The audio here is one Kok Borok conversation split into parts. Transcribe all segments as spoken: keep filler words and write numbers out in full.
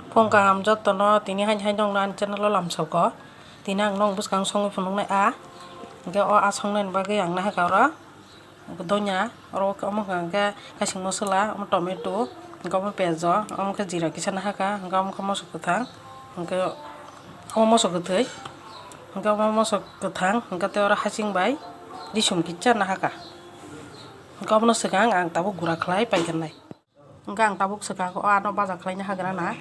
Phung kaham jotono tini hain hain nongno ani channel o lamsogo. Tini ang nong bwskang songwi phunuknai a. Hwnkhe o a songnani bagwi ang nahakha oro. Hwnkhe donya oro omo hwnkha hwnkhe kaising mosola, omo tomato, hwnkhe omo pejo, omo khe jira kisa nahakha, hwnkhe omo khe moso kwthang, hwnkhe omo moso kwthwi, hwnkhe omo moso kwthang, hwnkhe tei oro hasing bai risum kisa nahakha. Hwnkhe omono swkang ang tabuk gura khlai paikha nai. Hwnkhe ang tabuk swkang o ano baja khlaina hagra na.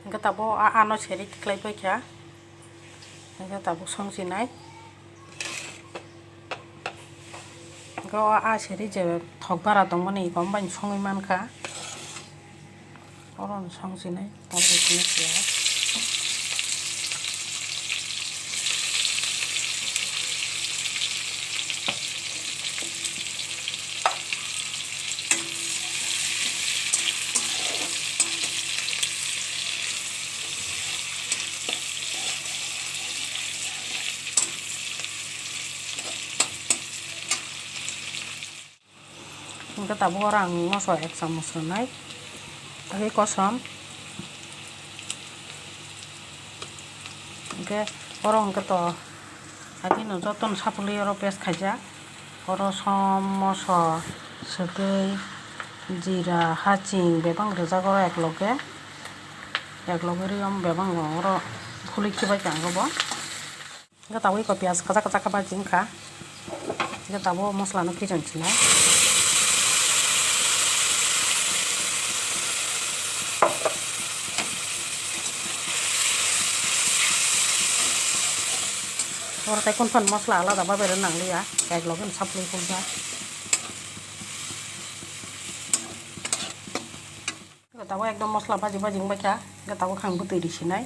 Hwnkhe tabuk a ano seri tikhlai paikha. Hwnkhe tabuk songchinai. Hwnkhe o a seri je thok bara tongmani eko bini songwi mankha. Oro no songchinai, tabuk songwi phiya. Hwnkhe tabuk oro ang moso ek chamoch rwnai, tei kosom. Hwnkhe oro hwnkhe to agino jotono sapulwi oro paste khaijak. Oro som, moso, swtwi, jira, haching bebak rijak oro ekloge, ekloge rwi omo bebak oro phulwi khibai kha ang bo. Hwnkhe tabuk eko piyaj kwchak kwchak khe baji wngkha. Hwnkhe tabuk moslano khichon sinai. Oro tei kunu phano mosla alada babe rw nangliya, ekloge no sapulwi phulkha. Tabuk ekdom mosla baji baji wngbaikha, hwnkhe tabuk khe ang bwtwi risinai.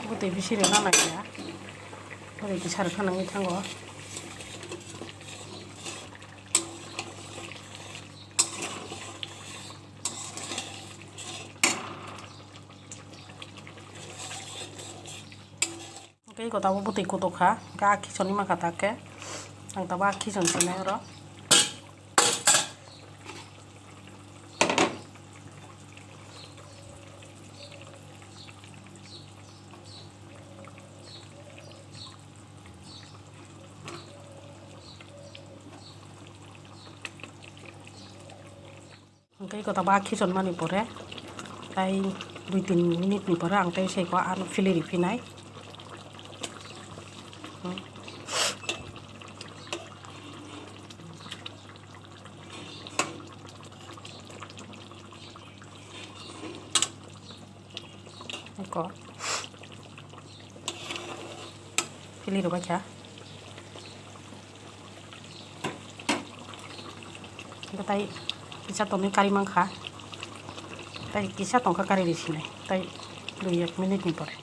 Bwtwi bisi rwna nangya, bwtwi kisa rwkha nangwi thango. Hwnkhe eko tabuk bwtwi kutuk kha, hwnkhe a khichonwi mankha ta khe, ang tabuk a khichon sinai oro. Hwnkhe eko tabuk a khichon mani pore, tai dui tin minute ni pore ang tei se eko ano philiri phinai. Eko philiri baikha. Hwnkhe tai kisa tonwi kari mankha, tai kisa tongkha kari risinai, tai dui ek minute ni pore.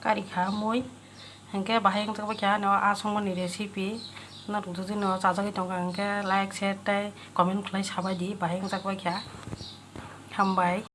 Kari kha mui, hwnkhe bahai wngjak baikha ano a songmani recipe. Norok jodi no chajagwi tongkha hwnkhe like, share tei comment khlai sabaidi, bahai wngjak baikha. Hambai.